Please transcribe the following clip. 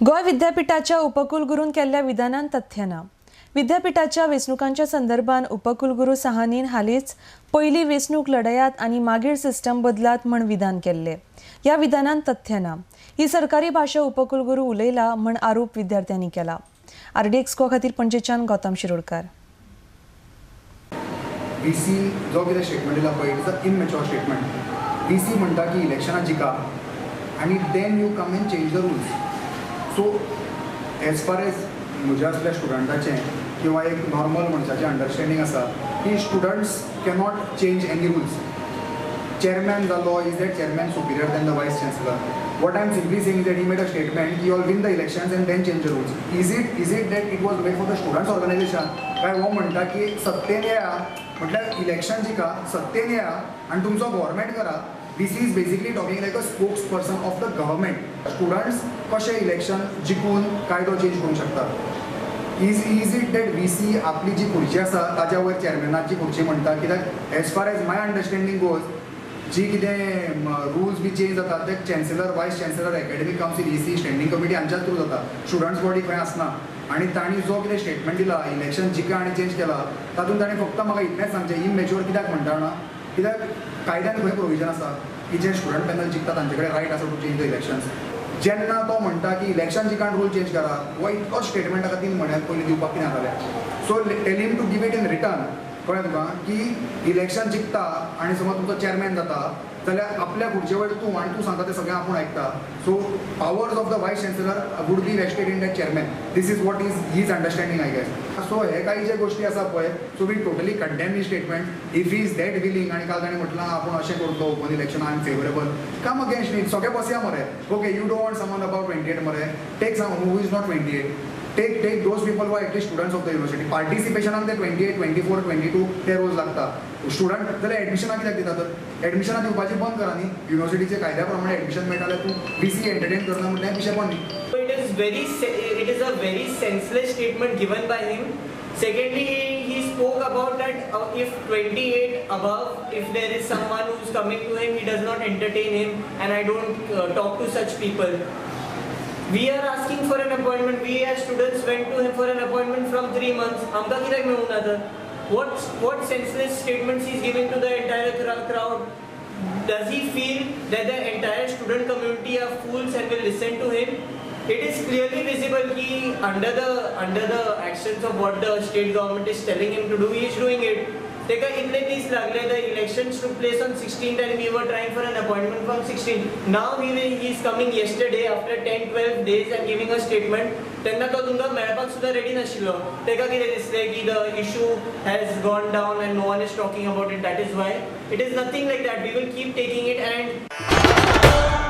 गोंय विद्यापिठाच्या उपकुलगुरून केल्ल्या विधानान तथ्य ना. विद्यापिठाच्या वेंचणुकांच्या संदर्भात उपकुलगुरू साहानीन हालींच पयली वेंचणूक लढयात आनी मागीर सिस्टम बदलात म्हण विधान केल्ले. ह्या विधानान तथ्य ना. ही सरकारी भाशा उपकुलगुरू उलयला म्हण आरोप विद्यार्थ्यांनी केला. आरडीएक्स गोवा खातीर पणजेच्यान गौतम शिरोडकार. व्ही सी जो कितें स्टेटमेंट दिला पळय, it is a immature statement. VC म्हणटा की इलेक्शनां जिका आनी then you come and change the rules. So as far as म्हज्या असल्या स्टुडंटाचें किंवा एक नॉर्मल मनशाचें अंडरस्टँडींग आसा की students cannot change any rules. Chairman जालो, is that chairman superior than the vice chancellor? What I am simply saying, that he made a statement की all win the elections and then change the rules. Is it that it was made for the students organization काय हो म्हणटा की सत्तेन येया, म्हटल्यार election जिका, सत्तेन येया आनी तुमचो गव्हर्मेंट करा? VC is basically talking like a spokesperson of the government. Students कशे इलेक्शन जिखून कायदो चेंज करूंक शकता? Is it that VC आपली जी खुर्ची आसा ताज्या वयर चेअरमॅनाची खुर्ची म्हणटा? कित्याक as far as my understanding goes, जी कितें रुल्स बी चेंज जातात ते chancellor, vice chancellor, academic council, EC, standing committee हांच्याच through जाता. स्टुडंट्स बॉडी खंय आसना. आनी तांणी जो कितें स्टेटमेंट दिला, इलेक्शन जिखा आनी चेंज केला, तातूंत तांणी फक्त म्हाका इतलेंच सांगचें, इमॅच्युअर कित्याक म्हणटा जाणा? कित्याक कायद्यान खंय प्रोविजन आसा की जे स्टुडंट पॅनल जिखता तांचे कडेन रायट आसा टू चेंज the elections? जेन्ना तो म्हणटा की इलेक्शन जिखा रूल चेंज करा, हो इतलो स्टेटमेंट ताका 3 म्हयन्यात पयलीं दिवपाक कितें जातालें? So tell him to give it in written. कळ्ळें तुका की इलेक्शन जिखता आनी समज तुमचो चेअरमॅन जाता जाल्यार आपल्या खुर्चे वयर तूं आनी तूं सांगता तें सगळें आपूण आयकता. So powers of the vice chancellor would be vested in that chairman. This is what is his understanding, I guess. So हे काही जे गोष्टी आसा पळय, so we totally condemn his statement. If he's that willing, आनी काल ताणें म्हटलां आपूण अशें करतलो, open election, I am favourable, come against it. सगळे बसया मरे. Okay, you don't want someone above 28 मरे, take some who is not 28. Take those people who are at least students of the university. पार्टिसिपेशनाक ते 28, 24, 22 ते रोज लागता स्टुडंट जाल्यार एडमिशनाक कित्याक दिता तर? एडमिशनां दिवपाची बंद करा न्ही. युनिवर्सिटीचे कायद्या प्रमाणे एडमिशन मेळटा जाल्यार तूं व्ही सी एंटरटेन करना म्हटल्यार पिशेपण न्ही. It is a very senseless statement given by him. Secondly, he spoke about that if 28 above, if there is someone who's coming to him, he does not entertain him, and I don't talk to such people. We are asking for an appointment. We as students went to him for an appointment from 3 months. आमकां कित्याक मेळूंक ना तर? What senseless statements he is giving to the entire crowd? Does he feel that the entire student community are fools and will listen to him? It is clearly visible ki under the actions of what the state government is telling him to do, he is doing it. तेका इतले दीस लागले. The elections took place on 16th and we were trying for an appointment from 16. Now he is coming yesterday after 10 12 days and giving a statement. तेन्ना तो तुमकां मेळपाक सुद्दां ready नाशिल्लो. तेका कितें दिसलें की the issue has gone down and no one is talking about it, that is why. It is nothing like that. We will keep taking it and